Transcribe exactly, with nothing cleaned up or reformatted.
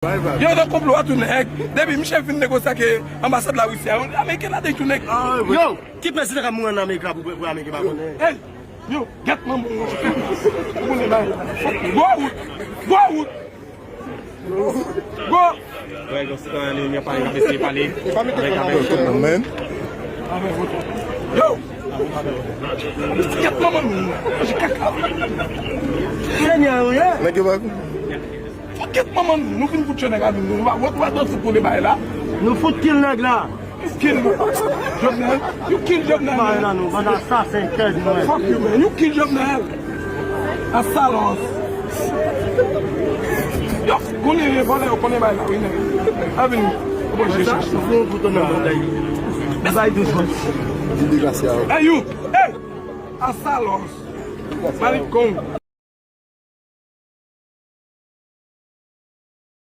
Yo, nan konplo a tou nèg. Depi misye fin negosye ak anbasad Larisi a, Ameriken la te tou nèg. Yo, ki prezidan k ap mouri ann Amerik la pou, pou Ameriken pa konnen? Hey, yo, gèt manman w. Ou konnen bay. Gwo wout. Gwo wout. Gwo. Wè, yon sitwayen li menm pale, k ap eseye pale. Avèk, avèk. Come on, man. Yo. Gèt manman w. Manje kaka. Senyè, wi. Nèg yo pa Fokèt manman nou, nou fin fout yo nèg la nou, nou pa wè, nou pa dwe fout nou de bagay la. Nou fout kill nèg la. You kill Jovenel. You kill Jovenel, man. Bagay la nou, banda asasen, tèt nou. Fuck you, man. You kill Jovenel. Asalos. Yo, konnen vòlè yo konnen bagay la, wi, nèg. A vini. Bon, je cherche. Fou pou ton nan banda yi. Bay de zòt. Di degrasya. Hey, you. Hey. Asalos. Malikong.